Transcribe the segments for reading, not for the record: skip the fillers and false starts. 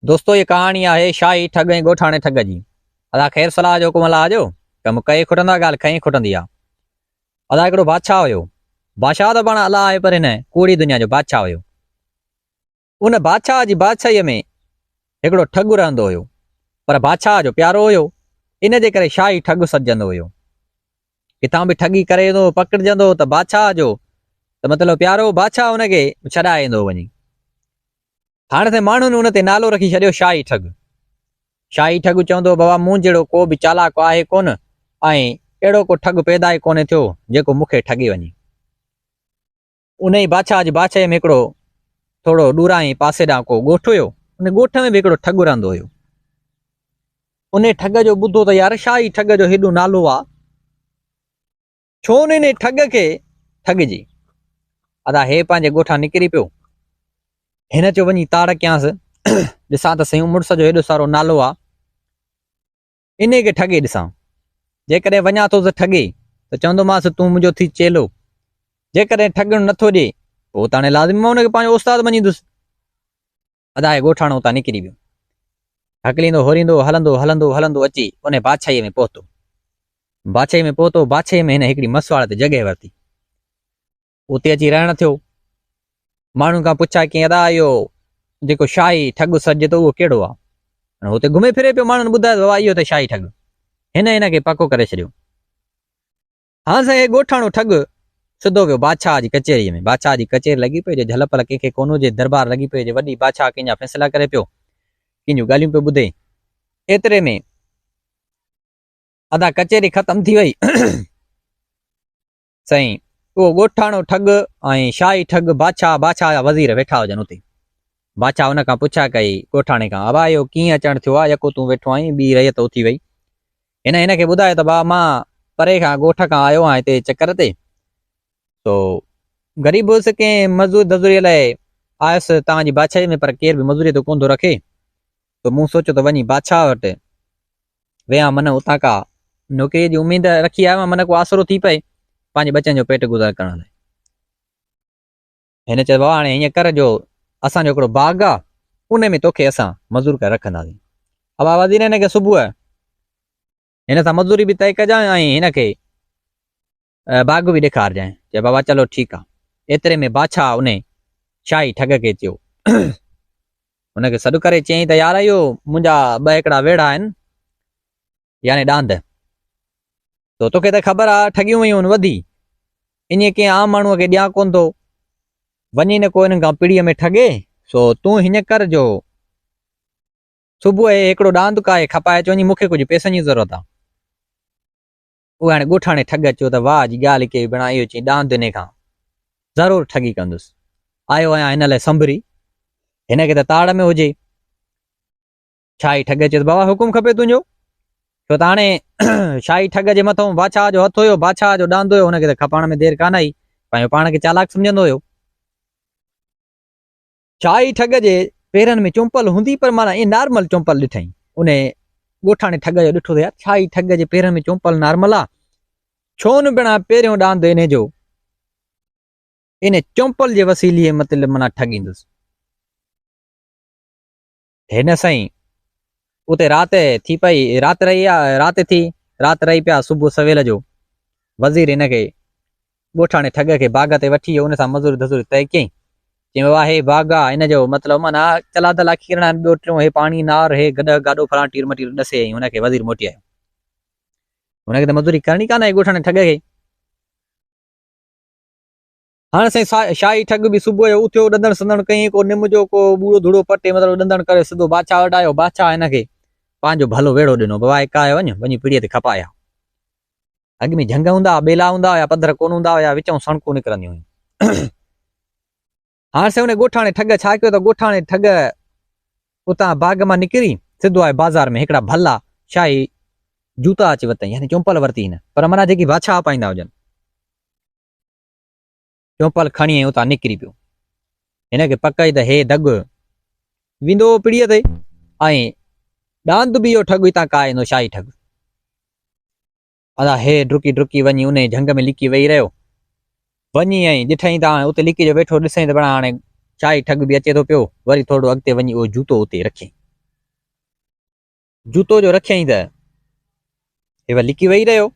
دوستو هيء ڪهاڻي آهي شاهي ٺڳ ۽ ڳوٺاڻي ٺڳ جي. ادا خير صلاح جو حڪم الله جو، ڪم ڪئي کٽندا ڳالهه کنئي کٽندي آ. ادا هڪڙو بادشاهه هيو. بادشاهه ته پاڻ الله آهي پر هن ڪوڙي دنيا جو بادشاهه هيو. ان بادشاهه جي بادشاهيء ۾ هڪڙو ٺڳ رهندو هيو. پر بادشاهه جو پيارو هيو. ان جي ڪري شاهي ٺڳ سڏجندو هيو. ڪٿان به ٺڳي ڪري ايندو هو پڪڙجندو هو ته بادشاهه جو ته مطلب پيارو بادشاهه ان کي ڇڏائي ايندو هو وڃي. هاڻ سائين ماڻهن ان تي نالو رکي ڇڏيو شاهي ٺڳ. شاهي ٺڳ چوندو هو بابا مون جهڙو ڪو به چالاڪ آهي ڪونه ۽ اهڙو ڪو ٺڳ پيدا ئي ڪونهي ٿيو جيڪو مون کي ٺڳي وڃي. انهيء بادشاهه جي بادشاهيء ۾ هڪڙو ٿورو ڏورانهين پاسي ڏانهن ڪو ڳوٺ هيو. ان ڳوٺ ۾ به هڪڙو ٺڳ رهندو هيو. انهيء ٺڳ جو ٻڌو ته يار شاهي ٺڳ جو هيڏو نالو آ. ڇو نه انهي ٺڳ کي ٺڳجي. ادا هي پنهنجي ڳوٺان نڪري پيو. هن چيو وڃي تاڙ ڪيانس، ڏسان ته سهيون مڙس جو هيڏو سارو نالو آ، انهي کي ٺڳي ڏسان. جيڪڏهن وڃان ٿو ته ٺڳي ته چوندومانس تون منهنجو ٿي چيلو. جيڪڏهن ٺڳڻ نٿو ڏي پوء ته هاڻي لازمي مان ان کي پنهنجو استاد مڃيندس. ادا هي ڳوٺاڻو اتان نڪري ويو. هڪليندو هوريندو هلندو هلندو هلندو اچي انهي بادشاهيء ۾ پهتو. بادشاهيء ۾ پهتو، بادشاهيء ۾ هن هڪڙي مسواڙ تي جڳهه ورتي. اتي اچي رهڻ ٿيو. ماڻهن کان پڇا ڪيائين، ادا اهو جيڪو شاهي ٺڳ سڏجي ٿو اهو ڪهڙو آهي؟ هاڻي هتي گهمي ڦري پيو، ماڻهن ٻڌايس بابا اهو ته شاهي ٺڳ. هن هن کي پڪو ڪري ڇڏيو. هان سائين هي ڳوٺاڻو ٺڳ سڌو ويو بادشاهه جي ڪچهريء ۾. بادشاهه جي ڪچهري لڳي پئي هجي، جهل پل ڪنهن کي ڪونه هجي، دربار لڳي پئي هجي، وڏي بادشاهه ڪنهن جا فيصلا ڪري پيو، ڪنهن جون ڳالهيون پيو ٻڌي. ايتري ۾ ادا ڪچهري ختم ٿي وئي. سائين اهو ڳوٺاڻو ٺڳ ۽ شاهي ٺڳ بادشاهه، بادشاهه جا وزير ويٺا هجن اتي. بادشاهه ان کان پڇا ڪئي ڳوٺاڻي کان، ابا اهو ڪيئن اچڻ ٿيو آ، يڪو تون ويٺو آهين، ٻي رعيت اٿي وئي. هن هن کي ٻڌايو ته ڀاء مان پري کان ڳوٺ کان آيو آهيان هتي چڪر تي، سو غريب هيس ڪنهن مزدوري دزوريء لاء آيس توهان جي بادشاهيء ۾ پر ڪير به مزوريء تي ڪونه ٿو رکي، سو مون سوچيو ته وڃي بادشاهه وٽ ويهان من اتان ڪا نوڪريء جي اميد رکي آيو آهيان من ڪو آسرو ٿي پئي پنهنجي ٻچن جو پيٽ گذر ڪرڻ لاء. هن چيو بابا هاڻي هيئن ڪر جو اسان جو هڪڙو باغ آ ان ۾ توکي اسان مزور ڪري رکنداسين. ابا وزير هن کي صبح هن سان مزوري به طئي ڪجانء ۽ هن کي باغ به ڏيکارجانء. چيو بابا چلو ٺيڪ آ. ايتري ۾ بادشاهه انهي شاهي ٺڳ کي چيو. هن کي سڏ ڪري چيائين ته يار اهو منهنجا ٻه هڪڙا ويڙها آهن يعني ڏاند. تو توکي ته خبر آ ٺڳيون ويون آهن وڌي. انهيء ڪنهن عام ماڻهوء کي ڏيان ڪونه ٿو. وڃي نه ڪو انهن کان پڙيء ۾ ٺڳي، سو تون هيئن ڪر جو صبح هي هڪڙو ڏاند ڪاهي کپائي اچ وڃي مون کي ڪجهه پئسن جي ضرورت آ. اهو هاڻي ڳوٺاڻي ٺڳ چيو ته واهه جي ڳالهه ڪئي بڻا اهو چئي ڏاند انهي کان ضرور ٺڳي ڪندس. آيو آهيان هن لاء سنڀري. هن کي ته تاڙ ۾ هجي. شاهي ٺڳ چيس، بابا حڪم کپي تنهنجو. ڇو ته هاڻي شاهي ٺڳ جي مٿئون بادشاهه جو هٿ هيو، بادشاهه جو ڏاند هيو، هن کي ته کپائڻ ۾ دير ڪانه آئي، پنهنجو پاڻ کي چالاڪ سمجهندو هيو. شاهي ٺڳ جي پيرن ۾ چونپل هوندي پر معنيٰ ائين نارمل چونپل ڏٺائين. انهي ڳوٺاڻي ٺڳ جو ڏٺو ته يار شاهي ٺڳ جي پيرن ۾ چونپل نارمل آ، ڇو نه بڻا پهريون ڏاند انهي جو انهي چونپل جي وسيلي مطلب معنيٰ ٺڳيندس. هن سائين اتي رات ٿي پئي، رات رهي آ، رات ٿي، رات رهي پيا، صبح سويل جو وزير هن کي ڳوٺاڻي ٺڳ کي باغ تي وٺي ويو، ان سان مزوري ڌزوري طئي ڪيائين. چيائين بابا هي باغ آ، ان جو مطلب معنيٰ چلادل اکي ڪرڻا آهن، ٻيو ٽيون هي پاڻي نار، هي گڏهه گاڏو فلاڻ ٽير مٽير ڏسي ۽ هن کي وزير موٽي آيو. هن کي ته مزوري ڪرڻي ڪانه هئي ڳوٺاڻي ٺڳ کي. هاڻ سائين شاهي ٺڳ به صبح جو اٿيو، ڏندڻ سندڻ ڪيائين، ڪو نم جو ڪو ٻوڙو ڌوڙو پٽي مطلب ڏندڻ ڪري سڌو بادشاهه وٽ آيو، بادشاهه هن کي پنهنجو ڀلو ويڙهو ڏنو، بابا هڪ آيو وڃ، وڃي پڙيء تي کپائي آ. اڳ ۾ جهنگ هوندا هئا، ٻيلا هوندا هيا، پڌر ڪونه هوندا هيا، وچئون سڻڪون نڪرنديون هيون. هاڻ سائين ان ڳوٺاڻي ٺڳ ڇا ڪيو ته ڳوٺاڻي ٺڳ اتان باغ مان نڪري سڌو آيو بازار ۾ هڪڙا ڀلا شاهي جوتا اچي ورتائين، يعني چونپل ورتي هن، پر معنيٰ جيڪي بادشاهه پائيندا هجن. چونپل کڻي ۽ اتان نڪري پيو. هن کي پڪ هئي ته هي دڳ ويندو پڙيء تي ۽ ڏاند به اهو ٺڳ هتان ڪاهي ايندو، شاهي ٺڳ. ادا هي ڊڪي ڊڪي وڃي انهيء جهنگ ۾ لڪي ويهي رهيو. وڃي ۽ ڏٺائين ته هاڻي اتي لڪي جو ويٺو ڏسئين ته بڻا هاڻي شاهي ٺڳ به اچي ٿو پيو. وري ٿورڙو اڳتي وڃي اهو جوتو اتي رکيائين. جوتو جو رکيائين ته هي وري لڪي ويهي رهيو.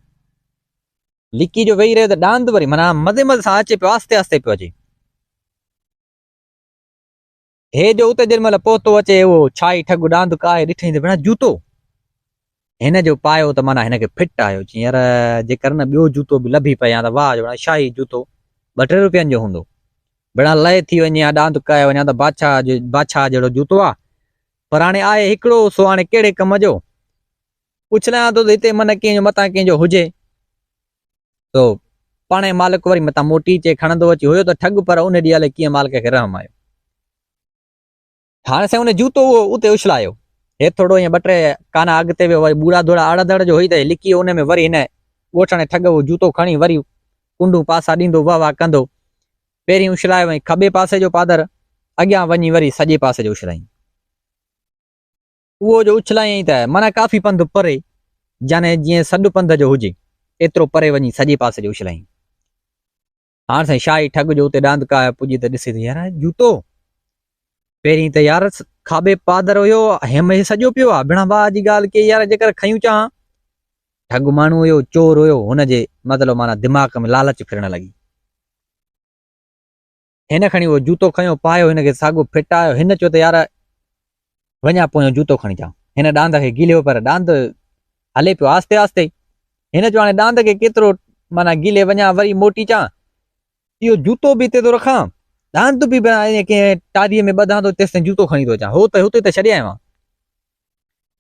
لڪي جو ويهي رهيو ته ڏاند وري معنيٰ مزي مزي سان اچي پيو آهستي آهستي پيو اچي. هي جو اتي جنهن مهل پهتو اچي اهو ڇائي ٺڳ ڏاند ڪاهي ڏٺائين ته ڀيڻا جوتو هن جو پايو ته معنيٰ هن کي ڦٽ آيو چي يار جيڪر نه ٻيو جوتو به لڀي پئي ها ته واهه جو ڀيڻا شاهي جوتو ٻه ٽي روپين جو هوندو ڀيڻا لئي ٿي وڃي ها ڏاند ڪاهي وڃان ته بادشاهه جو بادشاهه جهڙو جوتو آ پر هاڻي آهي هڪڙو سو هاڻي ڪهڙي ڪم جو اڇلايان ٿو ته هتي من ڪنهن جو متان ڪنهن جو هجي سو پاڻهي مالڪ وري متان موٽي اچي کڻندو اچي هيو ته ٺڳ پر ان ڏينهن الائي ڪيئن مالڪ کي رحم آيو. هاڻي سائين ان جوتو اهو اتي اڇلايو. هي ٿورو ائين ٻه ٽي ڪانا اڳتي ويو وري ٻوڙا ڌوڙا آڙ ڌڙ جو هئي ته لڪي ويو ان ۾ وري هن ڳوٺاڻي ٺڳ اهو جوتو کڻي وري ڪنڊون پاسا ڏيندو وهه واهه ڪندو پهرين اڇلايو ۽ کٻي پاسي جو پادر اڳيان وڃي وري سڄي پاسي جو اڇلايائين. اهو جو اڇلايائين ته معنيٰ ڪافي پنڌ پري يعني جيئن سڏ پنڌ جو هجي ايترو پري وڃي سڄي پاسي جو اڇلايائين. هاڻ سائين شاهي ٺڳ جو اتي ڏاند ڪاهي پڄي ته ڏسي ته يار جوتو پهرين ته يار کاٻي پادر هيو هيم هي سڄو پيو آ بنا واهه جي ڳالهه ڪئي يار جيڪر کيون چاهان ٺڳ ماڻهو هيو چور هيو هن جي مطلب معنيٰ دماغ ۾ لالچ ڦرڻ لڳي. هن کڻي اهو جوتو کنيو، پايو، هن کي ساڳو ڦٽ آيو. هن چيو ته يار وڃان پويون جوتو کڻي اچان. هن ڏاند کي گهليو پر ڏاند هلي پيو آهستي آهستي. هن چيو هاڻي ڏاند کي ڪيترو معنيٰ گهلي وڃان وري موٽي اچان. اهو جوتو به هتي ٿو رکان، ڏاند به ائين ڪنهن ٽاريء ۾ ٻڌان ٿو تيستائين جوتو کڻي ٿو اچان. هو ته هتي ته ڇڏي آيو آهيان.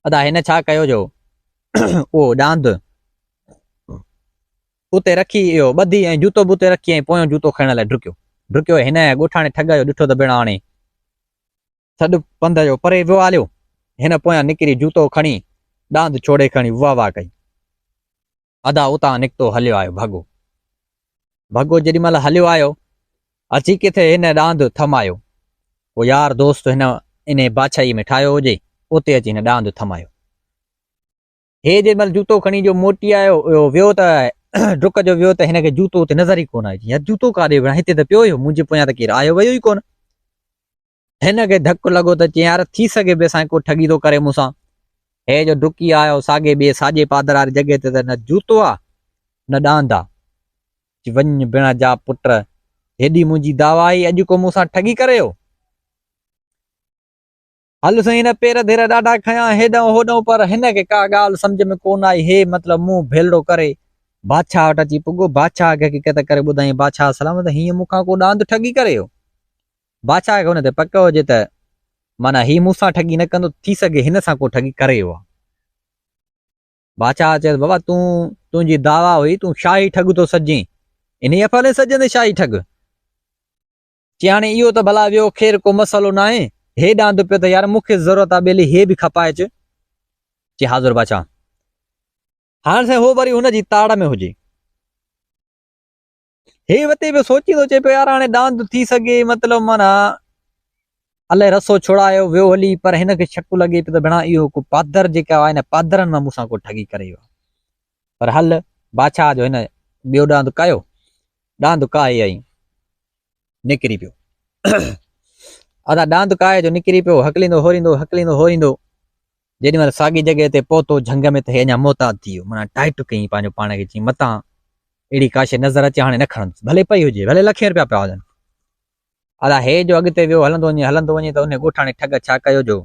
ادا هن ڇا ڪيو جو اهو ڏاند اتي رکي اهو ٻڌي ۽ جوتو به اتي رکي ۽ پويون جوتو کڻڻ لاء ڊڪيو. ڊڪيو هن ڳوٺاڻي ٺڳ جو ڏٺو ته ڀيڻا هاڻي سڏ پنڌ جو پري ويو هليو. هن پويان نڪري جوتو کڻي ڏاند ڇوڙي کڻي واهه واهه ڪئي. ادا اتان نڪتو هليو آيو ڀڳو. ڀڳو جيڏي مهل هليو آيو اچي ڪٿي هن ڏاند ٿمايو. ڪو يار دوست هن انهي بادشاهي ۾ ٺاهيو هجي اتي اچي هن ڏاند ٿمايو. هي جنهن مهل جوتو کڻي جو موٽي آيو اهو ويو ته ڊڪ جو ويو ته هن کي جوتو اتي نظر ئي ڪونه آيو. يار جوتو ڪاڏي ويو هتي ته پيو هيو منهنجي پويان ته ڪير آيو ويو ئي ڪونه. هن کي ڌڪ لڳو ته چيائين يار ٿي سگهي به سائين ڪو ٺڳي ٿو ڪري مون سان. هي جو ڊڪي آيو ساڳي ٻئي ساڄي پادر واري جڳهه تي ته نه جوتو آ نه ڏاند آ. چي وڃ ڀيڻا جا پٽ هيڏي منهنجي دعويٰ آئي اڄ ڪو مون سان ٺڳي ڪري ويو. هل سائين هن پير ڌير ڏاڍا کنيا هيڏانهن هوڏانهن پر هن کي ڪا ڳالهه سمجهه ۾ ڪونه آئي هي مطلب منهن ڀيلڙو ڪري بادشاهه وٽ اچي پڳو بادشاهه کي حقيقت ڪري ٻڌايائين بادشاهه سلامت هيئن مون کان ڪو ڏاند ٺڳي ڪري ويو بادشاهه کي ان تي پڪ هجي ته معنيٰ هي مون سان ٺڳي نه ڪندو ٿي سگهي هن سان ڪو ٺڳي ڪري ويو آهي بادشاهه چيس بابا تون تنهنجي دعويٰ هئي تون شاهي ٺڳ ٿو سڏجين انهيء ڦلي سڏجندين شاهي ٺڳ چي هاڻي اهو ته ڀلا ويو خير ڪو مسئلو ناهي، هي ڏاند پيو ته يار مون کي ضرورت آ ٻيلي هي به کپائي اچ. چي حاضر بادشاهه. هاڻ سائين هو وري هن جي تاڙ ۾ هجي. هي وتي پيو سوچيندو چي پيو يار هاڻي ڏاند ٿي سگهي مطلب معنيٰ الائي رسو ڇوڙايو ويو هلي پر هن کي شڪ لڳي پيو ته ڀيڻا اهو ڪو پادر جيڪا آهي نه پادرن مان مون سان ڪو ٺڳي ڪري ويو آ. پر هل بادشاهه جو هن ٻيو ڏاند ڪاهيو، ڏاند ڪاهي ۽ نڪري پيو. ادا ڏاند ڪاهي جو نڪري پيو، هڪليندو هوريندو، هڪليندو هوريندو، جيڏي مهل ساڳي جڳهه تي پهتو جهنگ ۾ ته هي اڃا محتاط ٿي ويو، معنيٰ ٽائيٽ ڪيائين پنهنجو پاڻ کي، چيائين متان اهڙي ڪا شيء نظر اچي هاڻي نه کڻندس، ڀلي پئي هجي، ڀلي لکين رپيا پيا هجن. ادا هي جو اڳتي ويو هلندو وڃي، هلندو وڃي ته انهي ڳوٺاڻي ٺڳ ڇا ڪيو جو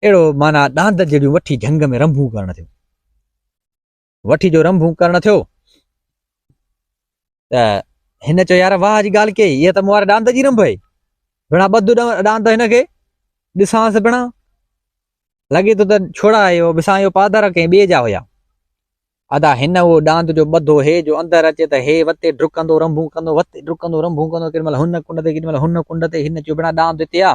اهڙو معنيٰ ڏاند جهڙيون وٺي جهنگ ۾ رنڀون ڪرڻ ٿيو. وٺي جو رنڀون ڪرڻ ٿيو ته هن چيو يار واهه جي ڳالهه ڪئي اها ته مون واري ڏاند جي رنڀ آهي ڀيڻا ٻڌ ڏاند هن کي ڏسانس ڀيڻا لڳي ٿو ته ڇوڙا آيو بسان اهو پادر ڪنهن ٻئي جا هيا ادا هن اهو ڏاند جو ٻڌو هي جو اندر اچي ته هي وتي ڊڪندو رنڀون ڪندو وتي ڊڪندو رنڀون ڪندو ڪيڏي مهل هن ڪنڊ تي ڪيڏي مهل هن ڪنڊ تي هن چيو ڀيڻا ڏاند هتي آ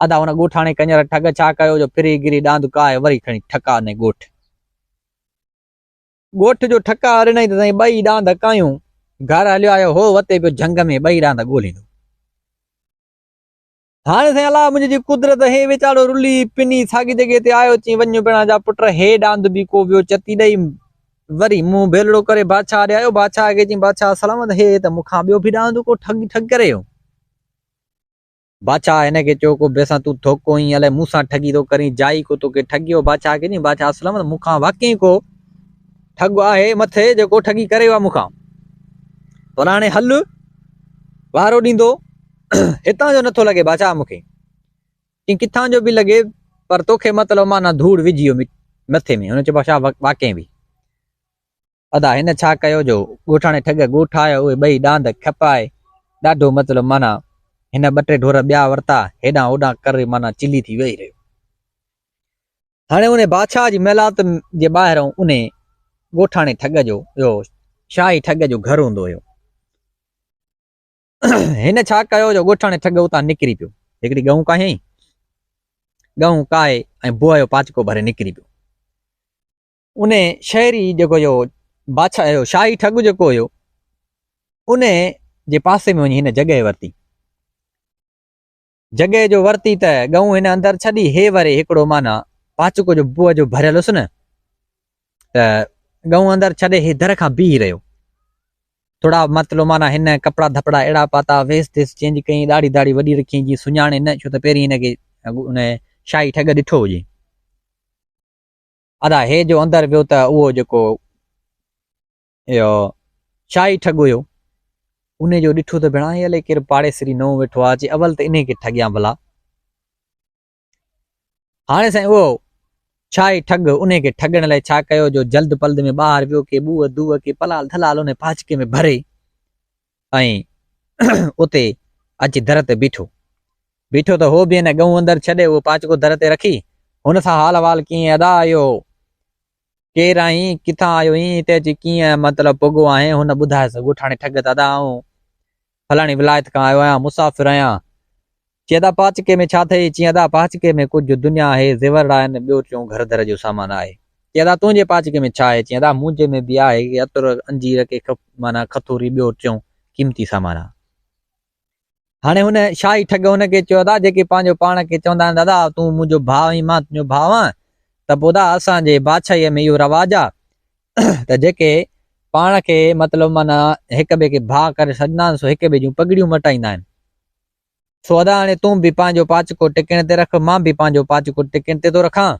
ادا هن ڳوٺاڻي ڪڃر ٺڳ ڇا ڪيو جو ڦري گري ڏاند ڪاهي وري کڻي ٺڪا ڏنائين ڳوٺ. ڳوٺ جو ٺڪا ڏنائين ته سائين ٻئي ڏاند ڪاهيون گهر هليو آيو هو وتي پيو جهنگ ۾ ٻئي ڏاند ڳوليندو. هاڻي سائين الله منهنجي جي قدرت هي ويچارو رلي پني ساڳي جڳهه تي آيو چيائين وڃ ڀيڻا جا پٽ هي ڏاند به ڪو ويو چتي ڏئي وري منهن ڀيلڙو ڪري بادشاهه ڏي آيو بادشاهه کي چيائين بادشاهه سلامت هي ته مون کان ٻيو به ڏاند ڪو ٺڳ ٺڳ ڪري ويو. بادشاهه هن کي چيو ڪو بيسان تون ٿوڪو آهين الائي مون سان ٺڳي ٿو ڪرين جائي ڪو توکي ٺڳيو بادشاهه کي چيائين بادشاهه اسلم مون کان واقعي ڪو ٺڳ آهي مٿي جيڪو ٺڳي ڪري ويو آهي مون کان پر هاڻي هل وارو ڏيندو هتان جو نٿو لڳي بادشاهه مون کي چيائين ڪٿان جو به لڳي پر توکي مطلب معنيٰ ڌوڙ وجهي ويو مٿي ۾ هن چيو بادشاهه واقعي به ادا هن ڇا ڪيو جو ڳوٺاڻي ٺڳ ڳوٺ آيو اهي ٻئي ڏاند کپائي ڏاڍو مطلب معنيٰ هن ٻه ٽي ڍور ٻيا ورتا هيڏانهن هوڏانهن ڪري معنيٰ چلي ٿي ويهي رهيو. هاڻي انهي بادشاهه جي محلات جي ٻاهرئون انهي ڳوٺاڻي ٺڳ جو اهو شاهي ٺڳ جو گهر هوندو هيو. هن ڇا ڪيو جو ڳوٺاڻي ٺڳ اتان نڪري پيو. هڪڙي ڳئون ڪاهيائين. ڳئون ڪاهي ۽ بوهه جو پاچڪو ڀري نڪري پيو. انهي شهري جيڪو اهو بادشاهه اهو شاهي ٺڳ جيڪو هيو انهي جي پاسي ۾ وڃي هن جڳهه ورتي. جڳهه جو ورتي ته ڳئون هن اندر ڇڏي هي وري هڪڙو معنيٰ پاچڪو جو بوهه جو ڀريل هيس نه ته ڳئون اندر ڇڏي هي در کان بيهي رهيو. ٿورا مطلب معنيٰ هن ڪپڙا ڌپڙا اهڙا پاتا ويس تيس چينج ڪيائين ڏاڙهي ڌاڙهي وڏي رکيائين جيئن سڃاڻي نه ڇو ته پهرين هن کي ان شاهي ٺڳ ڏٺو هجي. ادا هي جو اندر ويو ته اهو جيڪو اهو شاهي ٺڳ هيو انهي جو ڏٺو ته ڀيڻا هي الائي ڪير پاڙيسري نئون ويٺو آ چي اول ته انهي کي ٺڳيان ڀلا. هاڻي سائين اهو شاهي ٺڳ انهي کي ٺڳڻ لاء ڇا ڪيو جو جلد پلد ۾ ٻاهر ويو ڪي ٻوهه دوهه ڪي پلال ڌلال انهي پاچڪي ۾ ڀري ۽ اتي اچي در تي بيٺو. بيٺو ته هو به هن ڳئون اندر ڇڏي اهو پاچڪو در تي رکي هن سان حال احوال ڪيئين ادا اهو ڪير آهين ڪٿان آيو آهين هتي اچي ڪيئن مطلب پڳو آهين هن ٻڌايس ڳوٺاڻي ٺڳ ته ادا آئون فلاڻي ولايت کان آيو آهيان مسافر آهيان چي ادا پاچڪي ۾ ڇا اٿئي چي ادا پاچڪي ۾ ڪجهه دنيا آهي زيورڙا آهن ٻيو ٽيون گهر در جو سامان آهي چي ادا تنهنجي پاچڪي ۾ ڇا آهي چي ادا منهنجي ۾ به آهي ڪي عطر انجير ڪي معنيٰ کٿوري ٻيو ٽيون قيمتي سامان آهي. هاڻي هن شاهي ٺڳ هن کي چيو، ادا جيڪي پنهنجو پاڻ کي چوندا آهن ته ادا تون منهنجو ڀاء آهين مان تنهنجو ڀاء آهيان ته پوء ادا اسان جي بادشاهيء ۾ اهو رواج آهي ته جيڪي پاڻ کي مطلب معنيٰ هڪ ٻئي کي ڀاء ڪري سڏيندا آهن سو هڪ ٻئي جون پڳڙيون مٽائيندا آهن. سو ادا هاڻي تون به پنهنجو پاچڪو ٽڪڻ تي رک مان به پنهنجو پاچڪو ٽڪڻ تي ٿو رکان.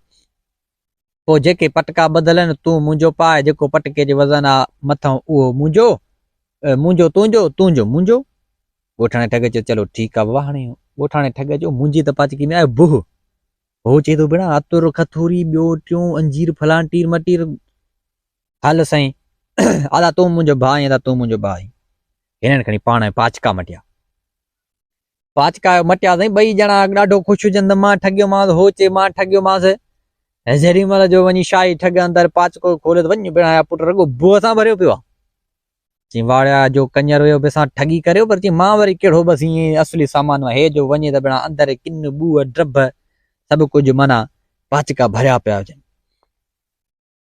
پوء جيڪي پٽڪا ٻڌل آهن تون منهنجو پاء، جيڪو پٽڪي جو وزن آ مٿئون اهو منهنجو، منهنجو تنهنجو، تنهنجو منهنجو. ڳوٺاڻي ٺڳ چيو چلو ٺيڪ آ بابا هاڻي ڳوٺاڻي ٺڳ چيو منهنجي ته پاچڪي ۾ آهي بهه. هو چئي ٿو ڀيڻا عطر، کٿوري، ٻيو ٽيون، انجير، فلان ٽير مٽير. هل سائين ادا تون منهنجو ڀاء آهين ادا تون منهنجو ڀاء آهين. هنن کڻي پاڻ ۾ پاچڪا مٽيا. پاچڪا مٽيا سائين ٻئي ڄڻا ڏاڍو خوش هجن ته مان ٺڳيومانس هو چئي مان ٺڳيومانس ۽ جيڏي مهل جو وڃي شاهي ٺڳ اندر پاچڪو کوليو ته وڃ ڀيڻا پٽ رڳو بوء سان ڀريو پيو آ. چي واڙيا جو ڪڃر هيو بيسان ٺڳي ڪريو پر چي مان وري ڪهڙو بس ائين اصلي سامان هي جو وڃي ته ڀيڻا اندر ڪن بوء ڊڀ سڀ ڪجهه معنيٰ پاچڪا ڀريا پيا هجن.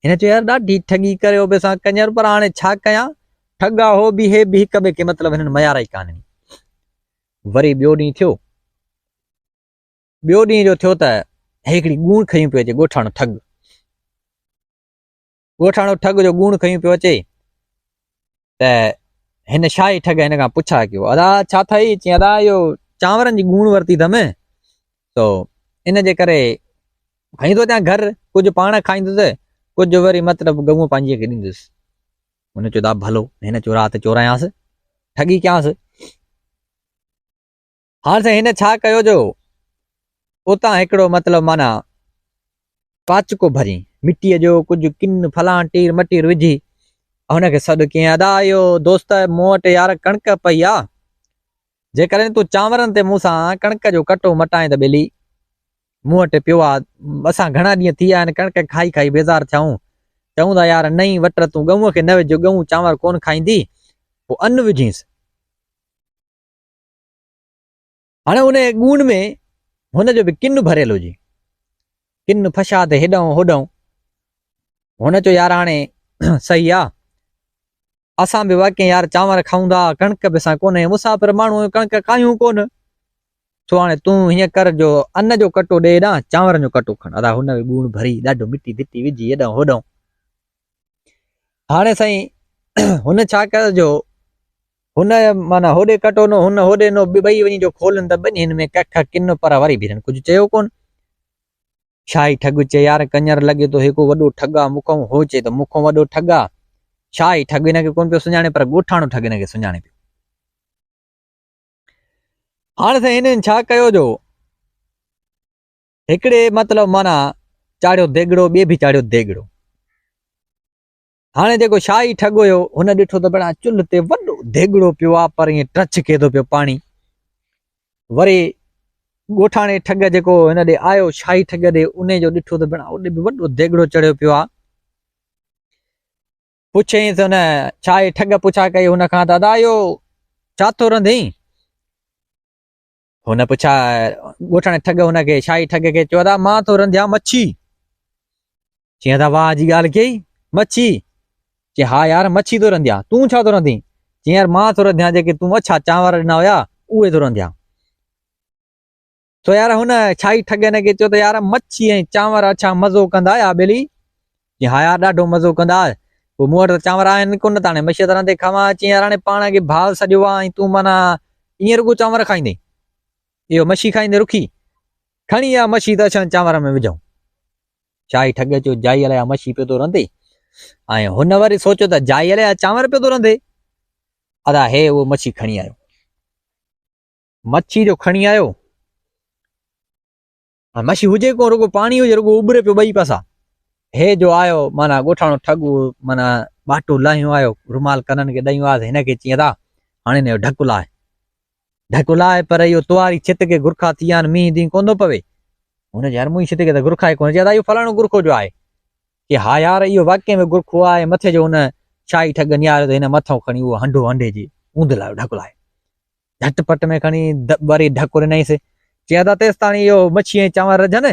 هن چيو يار ڏاڍي ٺڳي ڪريو به سان ڪڃر پر هاڻي ڇا ڪيان ٺڳا هو به هي به هڪ ٻئي کي مطلب هنن ميار ئي ڪانه ڏني. وري ٻيو ڏينهن ٿيو. ٻيو ڏينهن جو ٿيو ته هڪڙي ڳوڻ کنيون پيو اچي ڳوٺاڻو ٺڳ. ڳوٺاڻو ٺڳ جو ڳوڻ کنيون پيو اچي ته هن شاهي ٺڳ هن کان پڇا ڪيو ادا ڇا اٿئي؟ چيائين ادا اهو چانورن جي ڳوڻ ورتي اٿم سو ان جي ڪري کڻي ٿو اچان گهر ڪجهه پاڻ کائيندس ڪجهه وري مطلب ڳئون پنهنجي کي ڏيندس. هن چيو دا ڀلو هن چيو رات چورايانس ٺڳي ڪيانس. هاڻ سائين هن ڇا ڪيو جو اتان هڪڙو مطلب معنيٰ پاچڪو ڀري مٽيء جو ڪجهه ڪن فلان ٽير مٽير وجهي هن کي سڏ ڪيائين ادا اهو دوست مون وٽ يار ڪڻڪ پئي آ جيڪڏهن تون چانورن تي مون سان ڪڻڪ جو ڪٽو مٽائين ته ٻيلي مون وٽ پيو آ اسان گهڻا ڏينهن ٿي ويا آهن ڪڻڪ کائي کائي بيزار ٿيا آهيون چئون ٿا يار نئين وٽ تون ڳئون کي نه وجهه ڳئون چانور ڪونه کائيندي پوء ان وجهينس. هاڻي ان ڳوڻ ۾ هن جو به ڪن ڀريل هجي. ڪن فشاد هيڏانهن هوڏانهن. هن چيو يار هاڻي صحيح آ. اسان به واقعي يار چانور کائون ٿا، ڪڻڪ به اسان ڪونهي، مسافر ماڻهو آهيون ڪڻڪ کايون ڪونه. سو هاڻي تون هيئن ڪر جو ان جو ڪٽو ڏي هيڏانهن چانورن جو ڪٽو کڻ. ادا هن به ڳوڻ ڀري ڏاڍو مٽي ڌٽي وجهي هيڏانهن هوڏانهن. هاڻي سائين هن ڇا ڪيو جو هن معنيٰ هوڏي ڪٽو نو هن هوڏي نو ٻئي وڃي جو کولن ته ٻنهين ۾ ڪک ڪن پر وري به هنن ڪجهه چيو ڪونه. شاهي ٺڳ چي يار ڪڃر لڳي ٿو هي ڪو وڏو ٺڳ آ مون کان هو چي ته مون کان وڏو ٺڳ آ. شاهي ٺڳ هن کي ڪونه پيو سڃاڻي پر ڳوٺاڻو ٺڳ هن کي سڃاڻي پيو. هاڻ سائين هنن ڇا ڪيو جو هڪڙي مطلب معنيٰ چاڙهيو ديڳڙو ٻئي به چاڙهيو ديڳڙو. هاڻي جيڪو شاهي ٺڳ هيو، هن ڏٺو ته ڀيڻا چلهه تي وڏو ديڳڙو پيو آ پر ائين ٽچ ڪي ٿو پيو پاڻي. وري ڳوٺاڻي ٺڳ جيڪو هن ڏي آيو شاهي ٺڳ ڏي انهي جو ڏٺو ته ڀيڻا اوڏي به وڏو ديڳڙو چڙهيو پيو آ. پڇيائينس هن شاهي ٺڳ پڇا ڪئي هن کان ته ادا اهو ڇا ٿو رنڌين؟ هن پڇا ڳوٺاڻي ٺڳ هن کي شاهي ٺڳ کي چيو ادا مان ٿو رنڌيان مڇي. چيائين ادا واهه جي ڳالهه ڪئي مڇي چي ها يار مڇي ٿو رنڌيان تون ڇا ٿو رنڌين چيائين يار مان ٿو رنڌيان جيڪي تون اڇا چانور ڏنا هيا اهي ٿو رنڌيان سو يار هن ڇائي ٺڳ هن کي چيو ته يار مڇي ۽ چانور اڇا مزو ڪندا يا ٻيلي چي ها يار ڏاڍو مزو ڪندا پوء مون وٽ ته چانور آهن ڪونه ته هاڻي مڇي ته رنڌي کاوان چيائين يار هاڻي پاڻ کي ڀاء سڏيو آ ۽ تون معنيٰ ائين رڳو چانور کائيندين اهو مڇي کائيندين رکي کڻي اها مڇي ته اڇن چانور ۾ وجهون شاهي ٺڳ چيو جائي الائي مڇي پيو ٿو رنڌي ۽ هن وري سوچيو ته جائي الائي چانور پيو ٿو رنڌي. ادا هي اهو مڇي کڻي آيو. مڇي جو کڻي آيو ۽ مڇي هجي ڪو رڳو پاڻي هجي رڳو اٻري پيو ٻئي پاسا. هي جو آيو معنيٰ ڳوٺاڻو ٺڳ معنيٰ ٻاٽو لاهيون آيو رومال ڪنن کي ڏيون آيس هن کي چيائين ادا هاڻي هن جو ڍڪ لاهه. ڍڪ لاء پر اهو تواري ڇت کي گرکا ٿي آن مينهن ڏينهن ڪونه ٿو پوي. هن چيو يار منهنجي ڇت کي ته گرکا ئي ڪونه. چي ادا اهو فلاڻو گرکو جو آهي. چي ها يار اهو واقعي ۾ گرکو آهي مٿي جو هن شاهي ٺڳ نهاريو ته هن مٿئون کڻي اهو هنڍو هنڍي جي اوندهه لايو ڍڪ لاء. جهٽ پٽ ۾ کڻي وري ڍڪ ڏنائينس. چي ادا تيستاڻي اهو مڇي ۽ چانور رجهن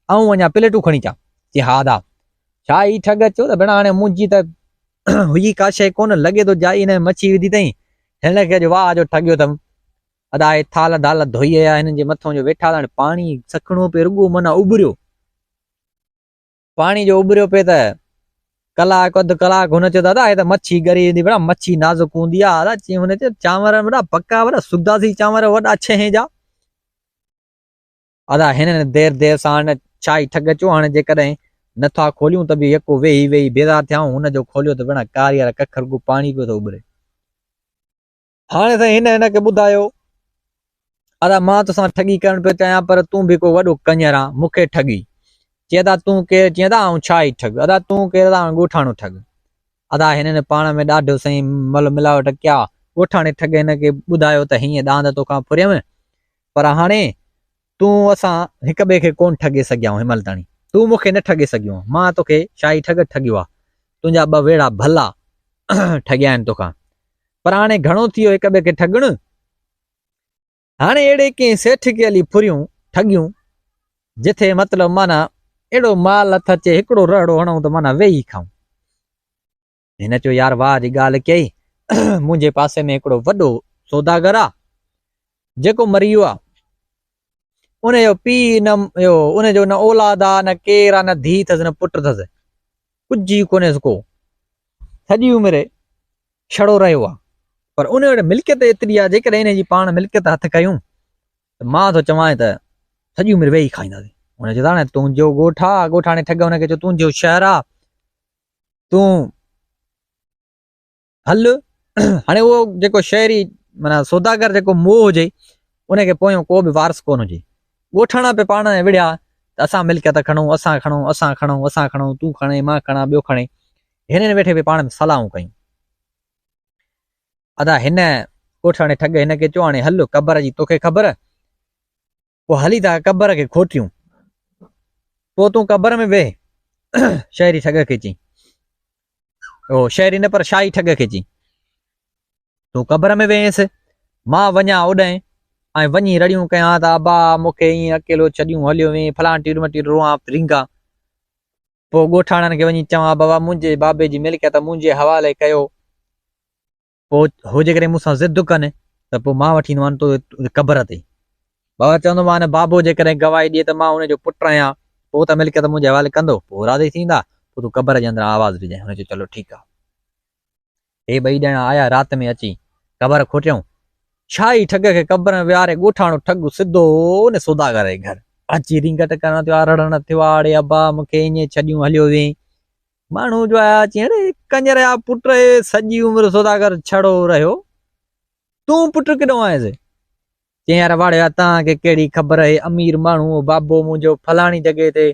آئون وڃان پليٽون کڻي اچان. چي ها ادا. شاهي ٺڳ چيو ته ڀيڻا هاڻي منهنجي ته هئي ڪا شيء ڪونه، لڳي ٿو جائي هن ۾ مڇي وڌي اٿئين. هن کي اڄ واهه جو ٺڳيو اٿم. ادا اهي ٿالهه ڌال ڌوئي آيا هنن جي مٿئون جو ويٺا ته هاڻي پاڻي سکڻو پئي رڳو معنيٰ اٻريو. پاڻي جو اٻريو پئي ته ڪلاڪ اڌ ڪلاڪ هن چيو دادا هي ته مڇي ڳري ويندي بڙا مڇي نازڪ هوندي آ. ادا چيائين هن چيو چانور وڏا پڪا وڏا سڌا سي چانور وڏا ڇهين جا. ادا هنن دير دير سان هن ڇائي ٺڳ چيو هاڻي جيڪڏهن نه ٿا کوليون ته به يڪو ويهي ويهي بيزار ٿيا آهيون هن جو کوليو ته بنا ڪاري وارا ڪک رڳو پاڻي پيو ٿو اٻري. هاڻي سائين هن هن کي ٻڌايو ادا مان توسان ٺڳي ڪرڻ پيو چاهيان پر تون به ڪو وڏو ڪڃر آن مون کي ٺڳي. چي ادا تون ڪير چي ادا آئون ڇائي ٺڳ ادا تون ڪير ادا آئون ڳوٺاڻو ٺڳ. ادا هنن پاڻ ۾ ڏاڍو سائين مل ملاوٽ ڪيا ڳوٺاڻي ٺڳ هن کي ٻڌايو ته هيئن ڏاند توکان ڦريم پر هاڻي تون اسان هڪ ٻئي کي ڪونه ٺڳي سگهيا آهيون هن مهل تاڻي. تون مون کي نه ٺڳي سگهيو آهين. مان توکي شاهي ٺڳ ٺڳيو آهي. تنهنجا ٻه ويڙها ڀلا ٺڳيا آهن توکان. پر هاڻي گهڻو ٿي ويو هڪ ٻئي کي ٺڳڻ. هاڻي اهڙي ڪنهن سيٺ کي هلي ڦريون، ٺڳيون، جٿي مطلب معنيٰ اهڙو مال هٿ اچي هڪڙو رهڙو هڻون ته معنيٰ ويهي کائون. هن چيو يار واهه جي ڳالهه ڪيئي، منهنجي پاسي ۾ هڪڙو وڏو سوداگر آ، جيڪو مري ويو آ، ان جو پيء نه اهو ان جو نه اولاد آ نه ڪير آ نه ڌيء اٿس نه پٽ اٿس، ڪجهه ئي ڪونهيس ڪو، سڄي عمر ڇڙو رهيو آ، پر ان وٽ ملڪيت ايتري آ جيڪڏهن ان جي پاڻ ملڪيت هٿ ڪيون ته مان ٿو چوانء ته سڄي عمر ويهي کائينداسين. هن چيو ته هاڻي تنهنجو ڳوٺ آ، ڳوٺاڻي ٺڳ هن کي چيو تنهنجو شهر آ، تون هل هاڻي اهو جيڪو شهري معنيٰ سوداگر جيڪو موهه هجي ان کي پويون ڪو به وارث ڪونه هجي ڳوٺاڻا پي پاڻ ۾ وڙهيا ته اسان ملڪيت کڻون اسان کڻون اسان کڻون اسان کڻون تون کڻي مان کڻان ٻيو کڻي هنن ويٺي پي پاڻ ۾ صلاحون ڪيون ادا هن ڳوٺاڻي ٺڳ هن کي چيو هاڻي هل قبر جي توکي خبر پوء هلي ٿا قبر کي کوٽيون. پوء تون قبر ۾ ويهه. شهري ٺڳ کي چئين. او شهري نه پر شاهي ٺڳ کي چئين. تون قبر ۾ ويهينس، مان وڃان اوڏانهن ۽ وڃي رڙيون ڪيان ته ابا مون کي ائين اڪيلو ڇڏيون هليو وئين فلان ٽير مٽير روئان رينگان. پوء ڳوٺاڻن کي وڃي چوان بابا منهنجي بابي جي ملڪيت منهنجي حوالي ڪيو. پوء هو جيڪڏهن مون سان ضد ڪن ته پوء مان وٺي ايندومان تو قبر تي. بابا چوندومان بابو جيڪڏهن گواهي ڏئي ته مان ان جو پٽ آهيان پوء ته ملڪيت منهنجي حوالي ڪندو. پوء هو راضي ٿيندا. پوء تون قبر جي اندران آواز ڏجانء. هن چيو چلو ٺيڪ آ. هي ٻئي ڄڻا آيا رات ۾ اچي قبر کوٽيائون. شاهي ٺڳ کي قبر ۾ ويهاري ڳوٺاڻو ٺڳ سڌو ان سوداگر جي گهر اچي رينگٽ ڪرڻ ٿيو آ، رڙڻ ٿيو آ، اڙي ابا مون کي ائين ڇڏيون هليو وئين. ماڻهو جو آيا چي اڙي ڪڃر جا پٽ هي سڄي عمر سوداگر ڇڙو رهيو، تون پٽ ڪيڏانهن آيس؟ چيائين يار واڙيا توهان کي ڪهڙي خبر هي امير ماڻهو هو بابو منهنجو فلاڻي جڳهه تي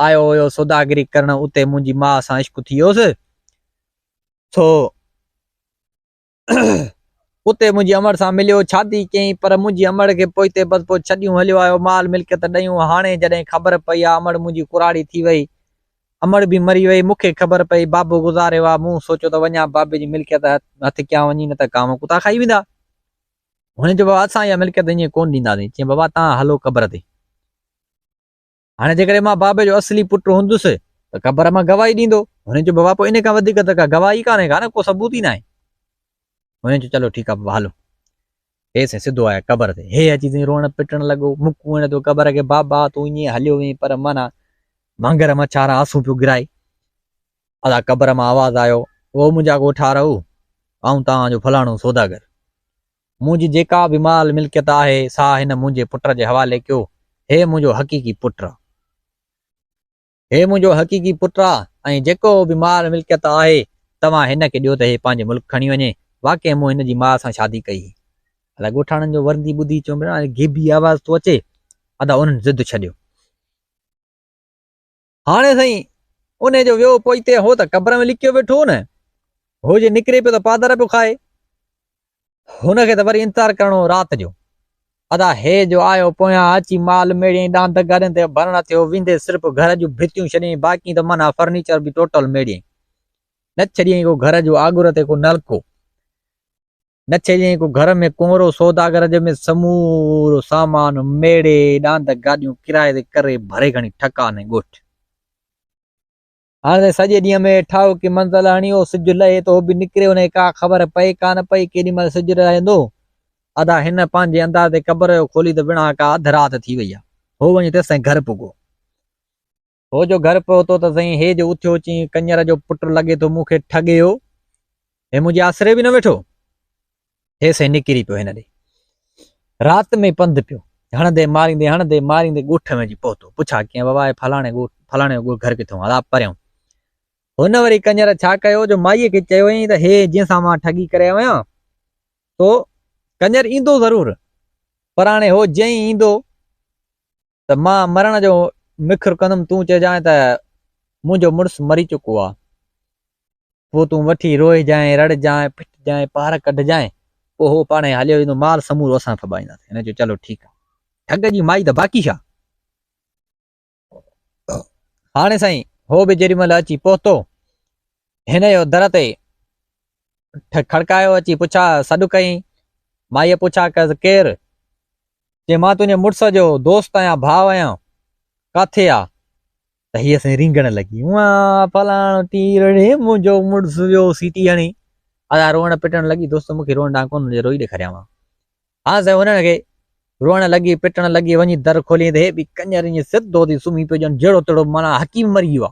آيو هيو سوداگري ڪرڻ اتي منهنجي ماء سان عشق ٿي ويس سو اتي منهنجي امڙ سان مليو شادي ڪيائين پر منهنجي امڙ کي پوئتي بس پوء ڇڏيون هليو آيو مال ملڪيت ڏيون هاڻي جڏهن خبر پئي آ امڙ منهنجي ڪراڙي ٿي وئي امڙ به مري وئي مون کي خبر پئي بابو گذاريو آ مون سوچيو ته وڃان بابي جي ملڪيت هٿ ڪيان وڃي نه ته ڪانو ڪتا کائي ويندا. هن چيو بابا اسان اها ملڪيت ائين ڪونه ڏينداسين. چيائين بابا توهان هلو قبر تي. هاڻي جيڪڏهن مان بابي جو اصلي پٽ هوندس ته قبر مان گواهي ڏيندو. هن چيو بابا پوء ان کان وڌيڪ ته ڪا گواهي ئي ڪانهي ڪا نه ڪو ثبوت ئي ناهي. هن چيو چلو ٺيڪ آ بابا هلو. هي سائين سڌو آيا قبر تي. هي اچي سائين روئڻ پٽڻ لڳو. مڪون هڻي ٿو قبر کي بابا تون ائين هليو وئين پر معنيٰ مانگر مڇارا آسون پيو گرائي. ادا قبر مان آواز آيو، او منهنجا ڳوٺارؤ! آئون توهان جو فلاڻو سوداگر. منهنجي جيڪا به مال ملڪيت آهي، سا هن منهنجي پٽ جي حوالي ڪيو. هي منهنجو حقيقي پٽ آ. هي منهنجو حقيقي پٽ آ ۽ جيڪو به مال ملڪيت آهي، توهان هن کي ڏيو ته هي پنهنجي ملڪ کڻي وڃي. واقعي مون هن جي ماء سان شادي ڪئي هئي. ادا ڳوٺاڻن جو ورندي ٻڌي چيو، ڀيڻا غيبي آواز ٿو اچي. ادا انهن ضد ڇڏيو. هاڻي سائين انهي جو ويو پوئتي هو ته قبر ۾ لڪيو ويٺو هو نه، هو جي نڪري پيو ته پادر پيو کائي. هن کي ته وري انتظار ڪرڻو هو رات جو. ادا هي جو آيو پويان اچي مال ميڙيائين ڏاند گاڏين تي ڀرڻ ٿيو ويندي صرف گهر جون ڀتيون ڇڏيائين باقي ته معنيٰ فرنيچر به ٽوٽل ميڙيائين. نه ڇڏيائين ڪو گهر جو آڳر تي ڪو نلڪو. نه ڇڏيائين ڪو گهر ۾ ڪونرو سوداگر جي ۾ سمورو سامان ميڙي ڏاند گاڏيون ڪرائي تي ڪري ڀري کڻي ٺڪا نئين ڳوٺ. هاڻي سائين سڄي ڏينهن ۾ ٺاهوڪي منزل هڻي هو سج لهي ٿو هو به نڪري ان کي ڪا خبر پئي ڪانه پئي ڪيڏي مهل سج لهندو. ادا هن پنهنجي انداز تي قبر جو کولي ته وڻان ڪا اڌ رات ٿي وئي آ. هو وڃي تيستائين گهر پڳو. هو جو گهر پهتو ته سائين هي جو اٿيو چيائين ڪڃر جو پٽ لڳي ٿو مون کي ٺڳيو، هي منهنجي آسري به نه ويٺو. هي سائين نڪري پيو هن ڏي. رات ۾ پنڌ پيو. هڻندي ماريندي هڻندي ماريندي ڳوٺ ۾ اچي پهتو. پڇا ڪيائين بابا هي فلاڻي ڳوٺ فلاڻي جو گهر ڪٿو آ؟ پريون. هن وري ڪڃر ڇا ڪيو جو مائيء کي چيو هئائين ته هي جنهن سان مان ٺڳي ڪري آيو آهيان سو ڪڃر ايندو ضرور پر هاڻي هو جئين ئي ايندو ته مان مرڻ جو مکر ڪندم، تون چئجانء ته منهنجو مڙس مري چڪو آ. پوء تون وٺي روئجانء، رڙجانء، پٽجانء، پار ڪڍجانء، پوء هو پاڻهي هليو ويندو، مال سمورو اسان ڦٻائينداسين. هن چيو، چلو ٺيڪ آ. ٺڳ جي مائي ته باقي ڇا؟ هاڻي سائين هو به جيڏي مهل اچي پهتو، هن جو در تي کڙڪايو، اچي پڇا سڏ ڪيائين. مائيء پڇا ڪيس، ڪير؟ چي مان تنهنجي مڙس جو دوست آهيان، ڀاء آهيان، ڪاٿي آ؟ ته هيء سائين رينگڻ لڳي، وان فلاڻو ٽير ڙي منهنجو مڙس ويو سيٽي هڻي. ادا روئڻ پٽڻ لڳي، دوست مون کي روئڻ ڏانهن ڪونه ڏي، روئي ڏيکاريانء. ها سائين انهن کي روئڻ لڳي، پٽڻ لڳي، وڃي در کوليائين ته هي به ڪڃر ائين سڌو ٿي سمهي پيو ڄڻ جهڙو تهڙو معنيٰ حڪيم مري ويو آ.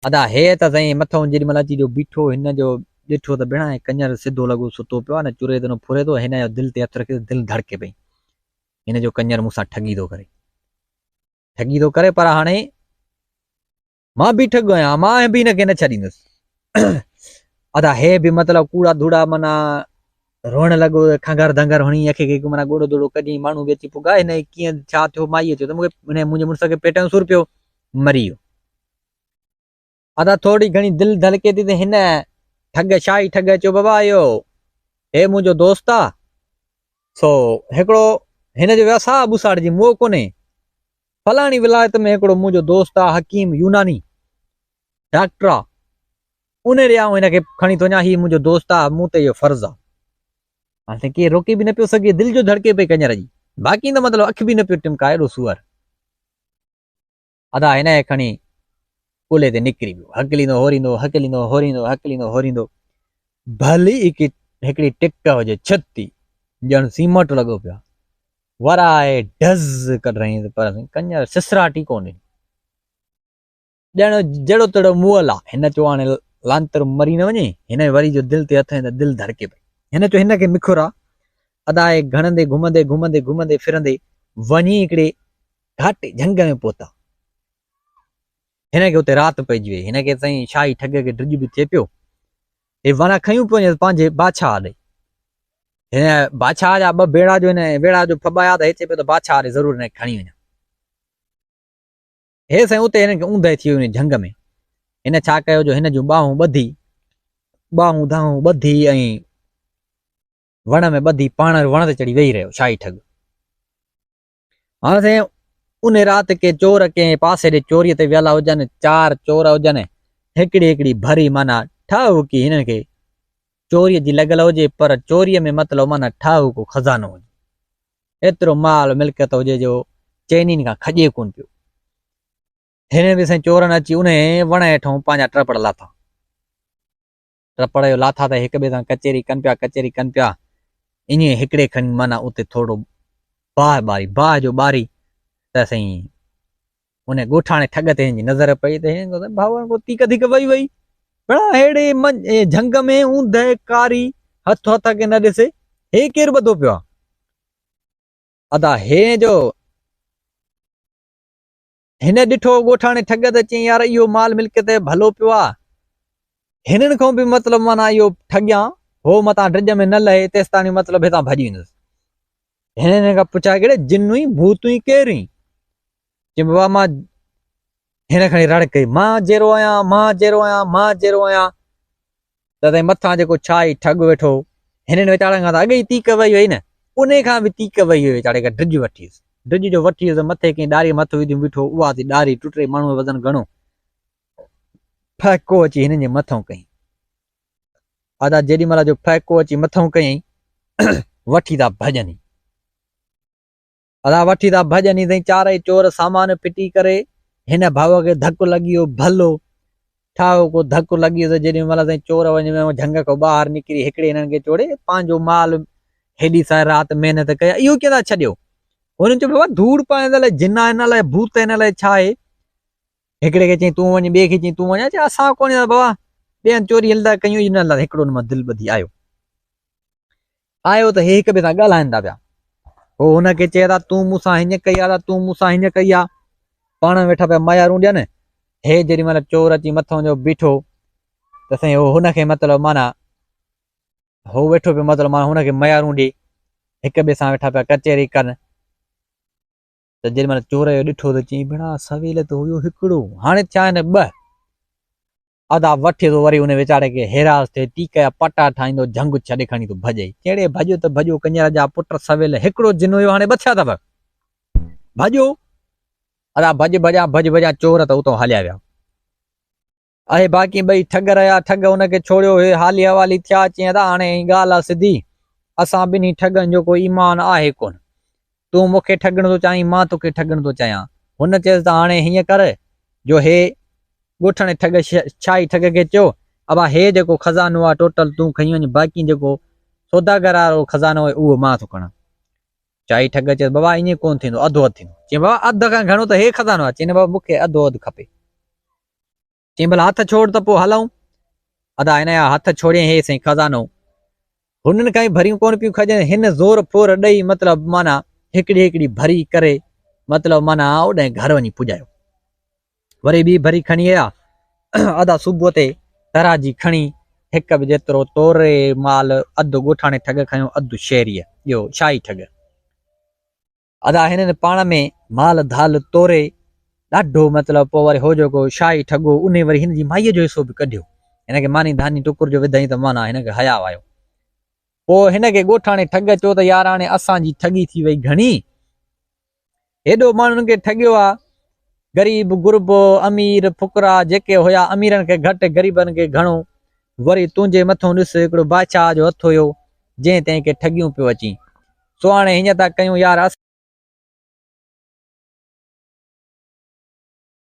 ادا هي ته سائين مٿئون جيڏي مهل اچي جو بيٺو هن جو ڏٺو ته ڀيڻا هي ڪڃر سڌو لڳو ستو پيو آ نه چري ٿو نه ڦري ٿو هن جو دل تي هٿ رکي ته دل ڌڙڪي پئي هن جو ڪڃر مون سان ٺڳي ٿو ڪري ٺڳي ٿو ڪري پر هاڻي مان به ٺڳ آهيان مان به هن کي نه ڇڏيندس ادا هي به مطلب ڪوڙا ڌوڙا معنيٰ روئڻ لڳو کنگهر ڌنگهر هڻي اکي کي معنيٰ ڳوڙهو ڌوڙو ڪڍي ماڻهو به اچي پڳا هن ڪيئن ڇا ٿيو مائيء چيو ته مون کي هن منهنجي مڙس کي پيٽ جو سور پيو مري ويو. ادا ٿورڙي گهڻي دل ڌڙڪي ٿي ته هن ٺڳ شاهي ٺڳ چيو بابا اهو هي منهنجو دوست آ سو هڪڙو هن جو ويساهه ٻوساڙجي موهه ڪونهي فلاڻي ولايت ۾ هڪڙو منهنجو دوست آ حڪيم يوناني ڊاڪٽر آ ان ڏي آئون هن کي کڻي ٿو وڃان هي منهنجو دوست آ مون تي اهو فرض آ. هاڻي ڪير روڪي به نه پيو سگهي دل جو ڌڙڪي پئي ڪڃر جي باقي ته مطلب اک به نه پيو ٽمڪائي ايڏو سوئر. ادا هن کي کڻي ڪلهي تي نڪري ويو. هڪليندو هوريندو، هڪليندو هوريندو، هڪليندو هوريندو. ڀلي هڪڙي ٽڪ هجي ڇتي، ڄڻ سيمٽ لڳو پيو آهي. ورائي ڊز ڪڍرائينس پر ڪڃر سسراٽ ئي ڪونه ڏني. ڄڻ جهڙو تهڙو مئل آ. هن چيو هاڻي لانتر مري نه وڃي. هن وري جو دل تي هٿ هنيو ته دل ڌڙڪي پئي. هن چيو هن کي مکر آ. ادا اهي گهڻندي گهمندي گهمندي گهمندي ڦرندي وڃي هڪڙي گهاٽي جهنگ ۾ پهتا. هن کي اتي رات پئجي وئي. هن کي سائين شاهي ٺڳ کي ڊڄ به ٿئي پيو. هي وڻ کنيون پيو وڃي پنهنجي بادشاهه ڏي. هن بادشاهه جا ٻه ڀيڙا جو هن ويڙا جو ڦٻايا ته هي چئي پيو ته بادشاهه ڏي ضرور هن کي کڻي وڃان. هي سائين اتي هن کي اوندهه ٿي وئي ان جهنگ ۾. هن ڇا ڪيو جو هن جون ٻانهون ٻڌي، ٻانهون ڌانهون ٻڌي ۽ وڻ ۾ ٻڌي پاڻ وڻ تي چڙهي ويهي رهيو شاهي ٺڳ. هاڻ سائين ان رات ڪي چور ڪنهن پاسي ڏي چوريء تي ويل هجن، چار چور هجن، هڪڙي هڪڙي ڀري معنيٰ ٺاهوڪي هنن کي چوريء جي لڳل هجي پر چوريء ۾ مطلب معنيٰ ٺاهوڪو خزانو هجي. ايترو مال ملڪيت هجي جو چئنين کان کڄي ڪونه پيو. هن به سائين چورن اچي انهي وڻ هيٺئون پنهنجا ٽپڙ لاٿا. ٽپڙ جو لاٿا ته هڪ ٻئي سان ڪچهري ڪن پيا ڪچهري ڪن پيا. انهي هڪڙي کڻي معنيٰ اتي ٿورو باهه ٻاري. باهه جو ٻاري ته سائين انهي ڳوٺاڻي ٺڳ تي هن جي نظر پئي ته هن چيو ڀائو ڪو تيڪ ڌيڪ وئي وئي. ڀلا ههڙي جهنگ ۾ اوندهه ڪاري هٿ هٿ کي نه ڏسي هي ڪير ٻڌو پيو آ. ادا هي جو هن ڏٺو ڳوٺاڻي ٺڳ ته چيائين يار اهو مال ملڪيت ڀلو پيو آ هنن کان به مطلب معنيٰ اهو ٺڳيان هو متان ڊڄ ۾ نه لهي تيستاڻي مطلب هتان ڀڄي ويندس. هن هن کان پڇا ڪڙي جن هئين ڀوت هئين ڪير هئين؟ چيائين بابا مان هن کڻي رڙ ڪئي مان جيرو آهيان مان جيرو آهيان مان جيرو آهيان. تڏهن مٿان جيڪو ڇائي ٺڳ ويٺو هو، هنن ويچارن کان ته اڳي ئي تيڪ وئي هئي نه، انهي کان به تيڪ وئي هئي ويچاري کي ڊڄ وٺي هيس. ڊڄ جو وٺي هيس ته مٿي ڪنهن ڏاريء مٿو وڌيون بيٺو هو، اها ٿي ڏاري ٽٽي ماڻهوء جو وزن گهڻو ڦهڪو اچي هنن جي مٿئون ڪيائين. ادا جيڏي مهل جو ڦهڪو اچي مٿئون ڪيائين، وٺي ٿا ڀڄن. ادا وٺي ٿا ڀڄن ئي سائين چارئي چور سامان ڦٽي ڪري هن ڀؤ کي ڌڪ لڳي ويو ڀلو ٺاهو ڪو ڌڪ لڳي ويو ته جيڏي مهل سائين چور وڃي ويو جهنگ کان ٻاهر نڪري هڪڙي هنن کي چوڙي پنهنجو مال هيڏي ساري رات محنت ڪئي اهو ڪيئن ٿا ڇڏيو هنن چيو بابا ڌوڙ پائيندڙ الائي جن آهن الائي ڀوت آهن الائي ڇا آهي هڪڙي کي چيائين تون وڃ ٻئي کي چيائين تون وڃ چي اسان ڪونه ويندا بابا ٻئي هنڌ چوري هلندا ڪيون ئي نه هلندا هڪڙو ان مان دل ٻڌي آيو آيو ته هي هڪ ٻئي سان ڳالهائن ٿا پيا هو هن کي چئي ٿا تون مون سان هيئن ڪئي آ تون مون سان هيئن ڪئي آ پاڻ ويٺا پيا ميارون ڏين هي جيڏي مهل چور اچي مٿو جو بيٺو ته سائين هو هن کي مطلب معنيٰ هو ويٺو پيو مطلب معنيٰ هن کي ميارون ڏي هڪ ٻئي سان ويٺا پيا ڪچهري ڪن ته جيڏي مهل چور اهو ڏٺو ته چيائين ڀيڻا سويل ته هيو هڪڙو هاڻي ٿيا آهن ٻه. ادا وٺي ٿو وري ان ويچاري کي هيراس ٿئي ٽيڪ جا پٽا ٺاهيندو جهنگ ڇڏي کڻي ٿو ڀڄئي. چيڙي ڀڄو ته ڀڄو ڪڃر جا پٽ سويل هڪڙو جن هيو هاڻي ٻه ٿيا اٿو. ڀڄو. ادا ڀڄ ڀڄان ڀڄ ڀڄان چور ته اتان هليا ويا. اهي باقي ٻئي ٺڳ رهيا. ٺڳ ان کي ڇوڙيو. اهي حالي حوالي ٿيا. چيائين، ادا هاڻي هي ڳالهه آ سڌي. اسان ٻنهي ٺڳن جو ڪو ايمان آهي ڪونه. تون مون کي ٺڳڻ ٿو چاهين، مان توکي ٺڳڻ ٿو چاهيان. هن چيس ته هاڻي هيئن ڪر جو هي ڳوٺاڻي ٺڳ شاهي ٺڳ کي چيو، ابا هي جيڪو خزانو آ ٽوٽل تون کڻي وڃ، باقي جيڪو سوداگر وارو خزانو آهي اهو مان ٿو کڻان. شاهي ٺڳ چيس، بابا ائين ڪونه ٿيندو، اڌو اڌ ٿيندو. چيائين، بابا اڌ کان گهڻو ته هي خزانو آ. چيائين، نه بابا مون کي اڌو اڌ کپي. چيائين ڀلا هٿ ڇوڙ ته پوء هلون. ادا هن جا هٿ ڇوڙيائين هي سائين خزانو هنن کان ئي ڀريون ڪونه پيون کڄن هن زور ڦور ڏئي مطلب معنيٰ هڪڙي هڪڙي ڀري ڪري مطلب معنيٰ اوڏانهن گهر وڃي پڄايو. وري ٻي ڀري کڻي آيا ادا صبح تي تراجي کڻي هڪ به جيترو توري مال اڌ ڳوٺاڻي ٺڳ کنيو اڌ شهريء اهو شاهي ٺڳ. ادا هنن پاڻ ۾ مال ڌال توري ڏاڍو مطلب پوء وري هو جيڪو شاهي ٺڳ هو انهي وري هن جي مائيء جو حصو به ڪڍيو. هن کي ماني ڌاني ٽڪر جو وڌائين ته معنيٰ هن کي حياء آيو. پوء هن کي ڳوٺاڻي ٺڳ چيو ته يار هاڻي اسان جي ٺڳي ٿي وئي گهڻي. هيڏو ماڻهن کي ٺڳيو آ. غريب غربو، امير فقرا جيڪي هيا اميرن کي گهٽ غريبن کي گهڻو. وري تنهنجي مٿون ڏس هڪڙو بادشاهه جو هٿ هيو جنهن تنهن کي ٺڳيون پيو اچين. سو هاڻي هيئن ٿا ڪيون يار اسان.